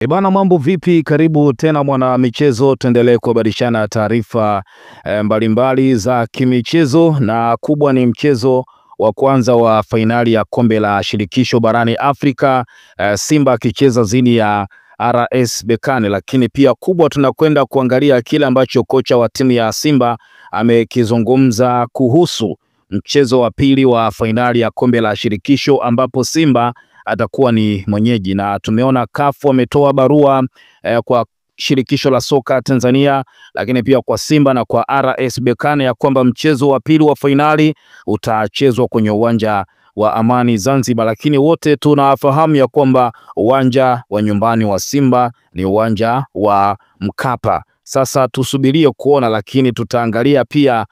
Ebana, mambo vipi? Karibu tena mwana michezo, tuendelee kubadilishana taarifa mbalimbali za kimichezo, na kubwa ni mchezo wa kwanza wa fainali ya kombe la shirikisho barani Afrika, Simba akicheza dhidi ya RS Berkane. Lakini pia kubwa tunakwenda kuangalia kile ambacho kocha wa timu ya Simba amekizungumza kuhusu mchezo wa pili wa fainali ya kombe la shirikisho ambapo Simba atakuwa ni mwenyeji, na tumeona CAF wametoa barua kwa shirikisho la soka Tanzania, lakini pia kwa Simba na kwa RS Berkane ya kwamba mchezo wa pili wa fainali utachezwa kwenye uwanja wa Amani Zanzibar. Lakini wote tunafahamu ya kwamba uwanja wa nyumbani wa Simba ni uwanja wa Mkapa. Sasa tusubirie kuona, lakini tutaangalia pia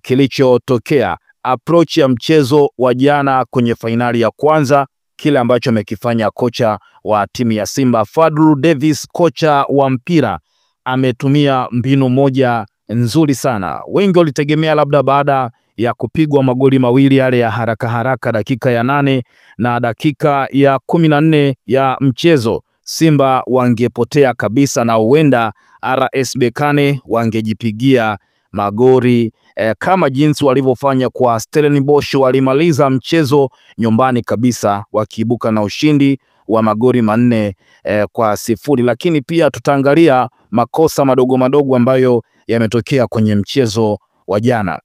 kilichotokea, approach ya mchezo wa jana kwenye fainali ya kwanza, kile ambacho amekifanya kocha wa timu ya Simba Fadlu Davis, kocha wa mpira, ametumia mbinu moja nzuri sana. Wengi walitegemea labda baada ya kupigwa magoli mawili yale ya haraka haraka dakika ya 8 na dakika ya 14 ya mchezo, Simba wangepotea kabisa na huenda RS Berkane wangejipigia magori kama jinsi walivyofanya kwa Stellenbosch. Walimaliza mchezo nyumbani kabisa wakiibuka na ushindi wa magori 4-0. Lakini pia tutaangalia makosa madogo madogo ambayo yametokea kwenye mchezo wa jana.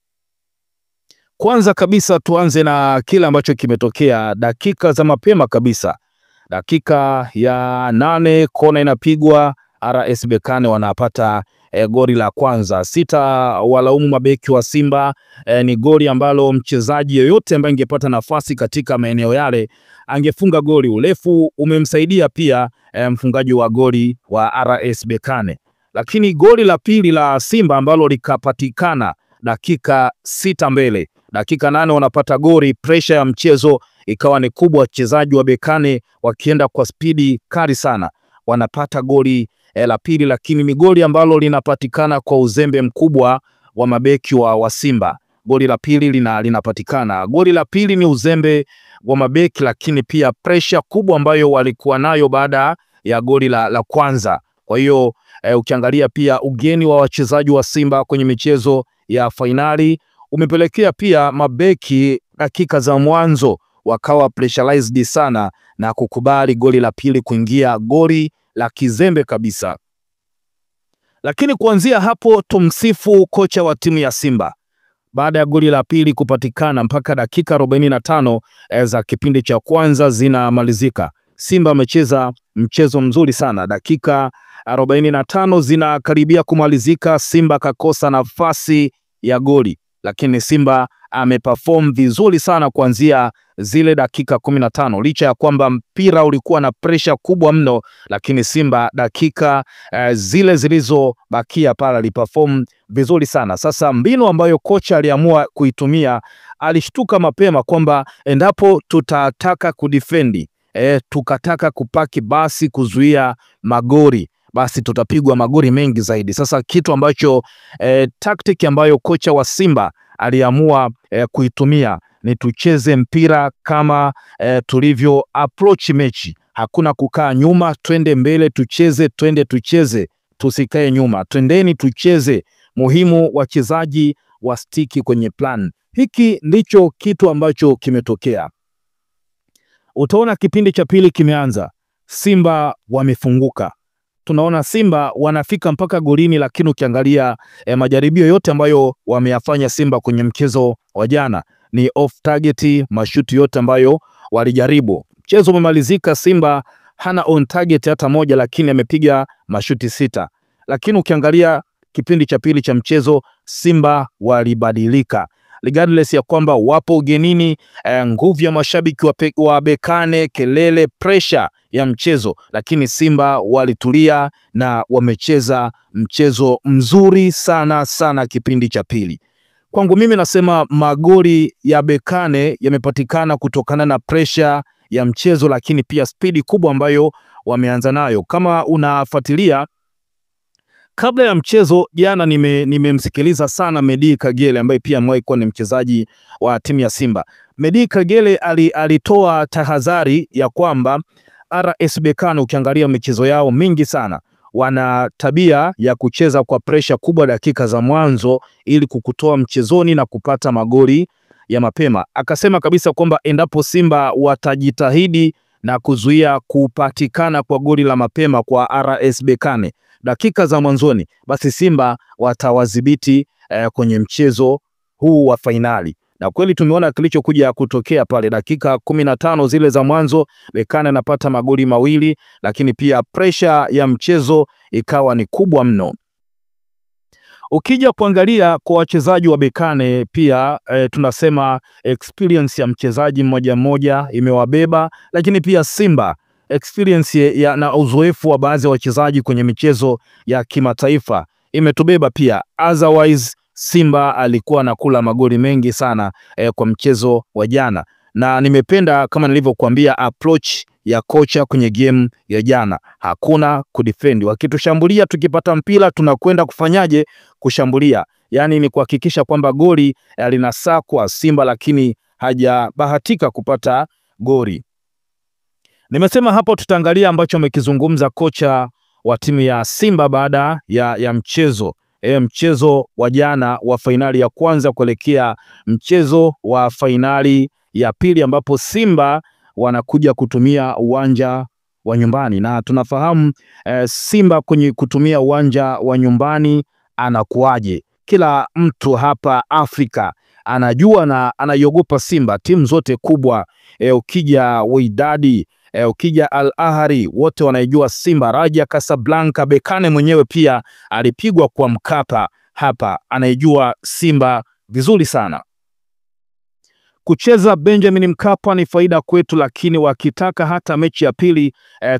Kwanza kabisa tuanze na kile ambacho kimetokea dakika za mapema kabisa. Dakika ya 8 kona inapigwa, RS Berkane wanapata goli la kwanza. Sita walaumu mabeki wa Simba, ni goli ambalo mchezaji yoyote ambaye angepata nafasi katika maeneo yale angefunga goli. Urefu umemsaidia pia mfungaji wa goli wa RS Berkane. Lakini goli la pili la Simba ambalo likapatikana dakika 6 mbele, dakika 8 wanapata goli. Pressure ya mchezo ikawa ni kubwa, wachezaji wa Berkane wakienda kwa spidi kali sana, wanapata goli la pili, lakini ni goli ambalo linapatikana kwa uzembe mkubwa wa mabeki wa Simba. Goli la pili linapatikana. Goli la pili ni uzembe wa mabeki, lakini pia pressure kubwa ambayo walikuwa nayo baada ya goli la kwanza. Kwa hiyo ukiangalia pia ugeni wa wachezaji wa Simba kwenye michezo ya fainali umepelekea pia mabeki dakika za mwanzo wakawa pressurized sana na kukubali goli la pili kuingia, goli la kizembe kabisa. Lakini kuanzia hapo tumsifu kocha wa timu ya Simba. Baada ya goli la pili kupatikana mpaka dakika 45 za kipindi cha kwanza zinamalizika, Simba amecheza mchezo mzuri sana. Dakika 45 zinakaribia kumalizika, Simba kakosa nafasi ya goli, lakini Simba ameperform vizuri sana kuanzia zile dakika 15, licha ya kwamba mpira ulikuwa na pressure kubwa mno, lakini Simba dakika zile zilizobakia pale aliperform vizuri sana. Sasa mbinu ambayo kocha aliamua kuitumia, alishtuka mapema kwamba endapo tutataka kudefend, tukataka kupaki basi kuzuia magori, basi tutapigwa magori mengi zaidi. Sasa kitu ambacho tactic ambayo kocha wa Simba aliamua kuitumia ni tucheze mpira kama tulivyo approach mechi. Hakuna kukaa nyuma, twende mbele tucheze, twende tucheze, tusikae nyuma, twendeni tucheze. Muhimu wachezaji wastiki kwenye plan. Hiki ndicho kitu ambacho kimetokea. Utaona kipindi cha pili kimeanza, Simba wamefunguka. Tunaona Simba wanafika mpaka golini, lakini ukiangalia majaribio yote ambayo wameyafanya Simba kwenye mchezo wa jana ni off target, mashuti yote ambayo walijaribu. Mchezo umemalizika, Simba hana on target hata moja, lakini amepiga mashuti 6. Lakini ukiangalia kipindi cha pili cha mchezo Simba walibadilika. Regardless ya kwamba wapo ugenini, nguvu ya mashabiki wa Berkane, kelele, pressure ya mchezo, lakini Simba walitulia na wamecheza mchezo mzuri sana sana kipindi cha pili. Kwangu mimi nasema magoli ya Berkane yamepatikana kutokana na pressure ya mchezo, lakini pia spidi kubwa ambayo wameanza nayo. Kama unafuatilia kabla ya mchezo jana, nimemsikiliza sana Medi Kagere ambaye pia amewahi kuwa ni mchezaji wa timu ya Simba. Medi Kagere alitoa tahadhari ya kwamba RS Berkane ukiangalia michezo yao mingi sana wana tabia ya kucheza kwa presha kubwa dakika za mwanzo ili kukutoa mchezoni na kupata magoli ya mapema. Akasema kabisa kwamba endapo Simba watajitahidi na kuzuia kupatikana kwa goli la mapema kwa RS Berkane dakika za mwanzoni, basi Simba watawadhibiti kwenye mchezo huu wa fainali. Na kweli tumeona kilichokuja kutokea pale dakika 15 zile za mwanzo, Berkane anapata magoli mawili, lakini pia pressure ya mchezo ikawa ni kubwa mno. Ukija kuangalia kwa wachezaji wa Berkane pia tunasema experience ya mchezaji mmoja mmoja imewabeba, lakini pia Simba experience ya na uzoefu wa baadhi ya wachezaji kwenye michezo ya kimataifa imetubeba pia. Otherwise Simba alikuwa anakula magoli mengi sana kwa mchezo wa jana, na nimependa kama nilivyokuambia approach ya kocha kwenye game ya jana. Hakuna kudefend, wakitushambulia tukipata mpira tunakwenda kufanyaje? Kushambulia. Yani ni kuhakikisha kwamba goli linasakwa Simba, lakini hajabahatika kupata goli. Nimesema hapo tutaangalia ambacho amekizungumza kocha wa timu ya Simba baada ya mchezo mchezo wa jana wa fainali ya kwanza kuelekea mchezo wa fainali ya pili ambapo Simba wanakuja kutumia uwanja wa nyumbani. Na tunafahamu Simba kwenye kutumia uwanja wa nyumbani anakuaje. Kila mtu hapa Afrika anajua na anaiogopa Simba. Timu zote kubwa, ukija Wydad, ukija Al Ahly, wote wanaijua Simba. Raja Casablanca, Berkane mwenyewe pia alipigwa kwa Mkapa hapa, anaijua Simba vizuri sana. Kucheza Benjamin Mkapa ni faida kwetu, lakini wakitaka hata mechi ya pili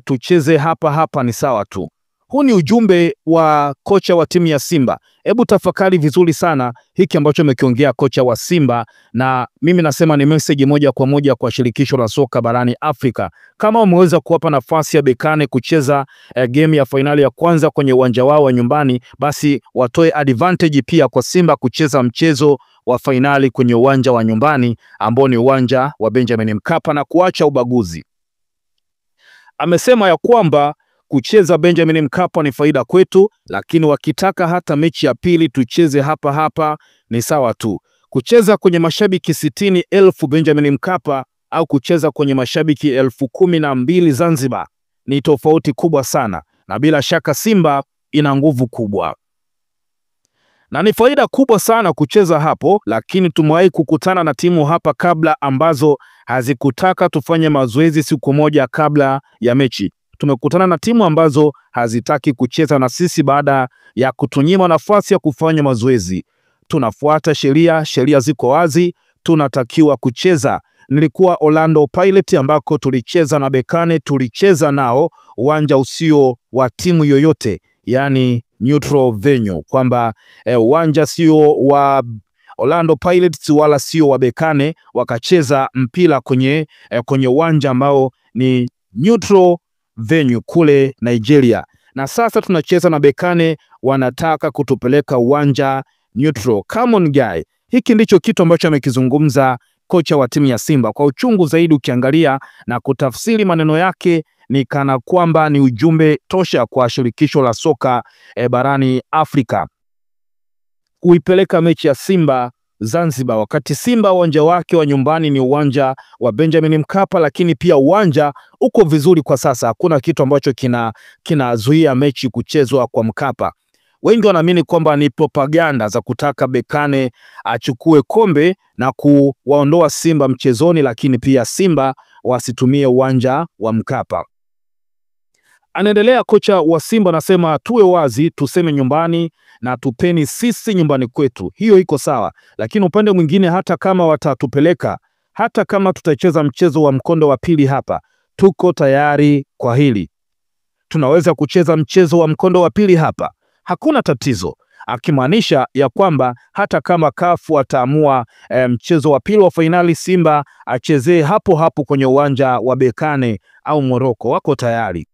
tucheze hapa hapa ni sawa tu. Huu ni ujumbe wa kocha wa timu ya Simba. Hebu tafakari vizuri sana hiki ambacho amekiongea kocha wa Simba, na mimi nasema ni message moja kwa moja kwa shirikisho la soka barani Afrika. Kama umeweza kuwapa nafasi ya Berkane kucheza game ya fainali ya kwanza kwenye uwanja wao wa nyumbani, basi watoe advantage pia kwa Simba kucheza mchezo wa fainali kwenye uwanja wa nyumbani ambao ni uwanja wa Benjamin Mkapa na kuacha ubaguzi. Amesema ya kwamba kucheza Benjamin Mkapa ni faida kwetu, lakini wakitaka hata mechi ya pili tucheze hapa hapa ni sawa tu. Kucheza kwenye mashabiki 60,000 Benjamin Mkapa au kucheza kwenye mashabiki 12,000 Zanzibar ni tofauti kubwa sana, na bila shaka Simba ina nguvu kubwa na ni faida kubwa sana kucheza hapo, lakini tumewahi kukutana na timu hapa kabla ambazo hazikutaka tufanye mazoezi siku moja kabla ya mechi. Tumekutana na timu ambazo hazitaki kucheza na sisi baada ya kutunyima nafasi ya kufanya mazoezi. Tunafuata sheria, sheria ziko wazi, tunatakiwa kucheza. Nilikuwa Orlando Pirates ambako tulicheza na Berkane, tulicheza nao uwanja usio wa timu yoyote, yani neutral venue, kwamba uwanja sio wa Orlando Pirates wala sio wa Berkane, wakacheza mpira kwenye uwanja ambao ni neutral venue kule Nigeria. Na sasa tunacheza na Berkane, wanataka kutupeleka uwanja neutral. Come on guy. Hiki ndicho kitu ambacho amekizungumza kocha wa timu ya Simba. Kwa uchungu zaidi ukiangalia na kutafsiri maneno yake ni kana kwamba ni ujumbe tosha kwa shirikisho la soka barani Afrika kuipeleka mechi ya Simba Zanzibar, wakati Simba uwanja wake wa nyumbani ni uwanja wa Benjamin Mkapa, lakini pia uwanja uko vizuri kwa sasa. Hakuna kitu ambacho kinazuia mechi kuchezwa kwa Mkapa. Wengi wanaamini kwamba ni propaganda za kutaka Berkane achukue kombe na kuwaondoa Simba mchezoni, lakini pia Simba wasitumie uwanja wa Mkapa. Anaendelea kocha wa Simba anasema, tuwe wazi, tuseme nyumbani na tupeni sisi nyumbani kwetu. Hiyo iko sawa. Lakini upande mwingine, hata kama watatupeleka, hata kama tutacheza mchezo wa mkondo wa pili hapa, tuko tayari kwa hili. Tunaweza kucheza mchezo wa mkondo wa pili hapa, hakuna tatizo. Akimaanisha ya kwamba hata kama CAF wataamua mchezo wa pili wa fainali Simba achezee hapo hapo kwenye uwanja wa Berkane au Morocco, wako tayari.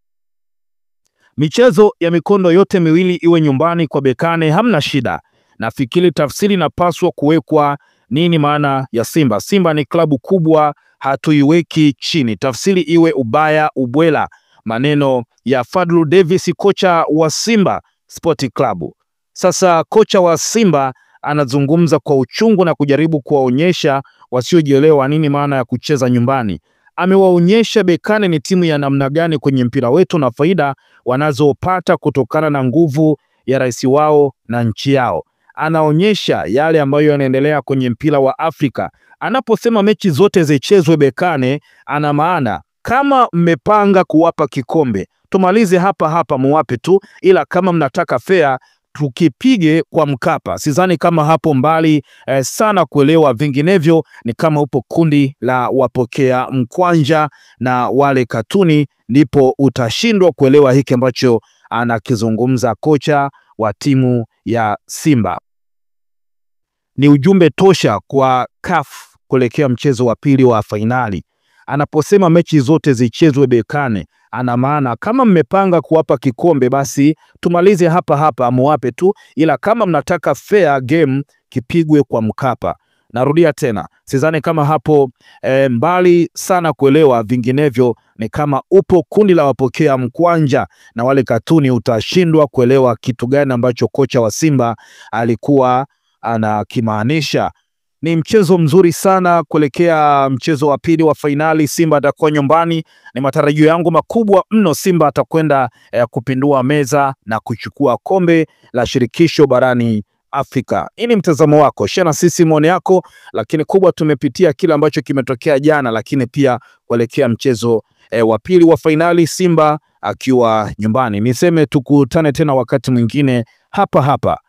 Michezo ya mikondo yote miwili iwe nyumbani kwa Berkane, hamna shida. Nafikiri tafsiri inapaswa kuwekwa nini maana ya Simba. Simba ni klabu kubwa hatuiweki chini, tafsiri iwe ubaya ubwela. Maneno ya Fadlu Davis, kocha wa Simba Sport Club. Sasa kocha wa Simba anazungumza kwa uchungu na kujaribu kuwaonyesha wasiojielewa nini maana ya kucheza nyumbani. Amewaonyesha Berkane ni timu ya namna gani kwenye mpira wetu na faida wanazopata kutokana na nguvu ya rais wao na nchi yao. Anaonyesha yale ambayo yanaendelea kwenye mpira wa Afrika. Anaposema mechi zote zichezwe Berkane, ana maana kama mmepanga kuwapa kikombe tumalize hapa hapa, muwape tu, ila kama mnataka fair tukipige kwa Mkapa. Sidhani kama hapo mbali sana kuelewa, vinginevyo ni kama upo kundi la wapokea mkwanja na wale katuni, ndipo utashindwa kuelewa hiki ambacho anakizungumza kocha wa timu ya Simba. Ni ujumbe tosha kwa CAF kuelekea mchezo wa pili wa fainali. Anaposema mechi zote zichezwe Berkane, ana maana kama mmepanga kuwapa kikombe basi tumalize hapa hapa, muwape tu, ila kama mnataka fair game kipigwe kwa Mkapa. Narudia tena, sidhani kama hapo mbali sana kuelewa, vinginevyo ni kama upo kundi la wapokea mkwanja na wale katuni, utashindwa kuelewa kitu gani ambacho kocha wa Simba alikuwa anakimaanisha. Ni mchezo mzuri sana kuelekea mchezo wa pili wa fainali. Simba atakuwa nyumbani. Ni matarajio yangu makubwa mno Simba atakwenda kupindua meza na kuchukua kombe la shirikisho barani Afrika. Hii ni mtazamo wako, share na sisi maoni yako, lakini kubwa tumepitia kile ambacho kimetokea jana, lakini pia kuelekea mchezo wa pili wa fainali Simba akiwa nyumbani. Niseme tukutane tena wakati mwingine hapa hapa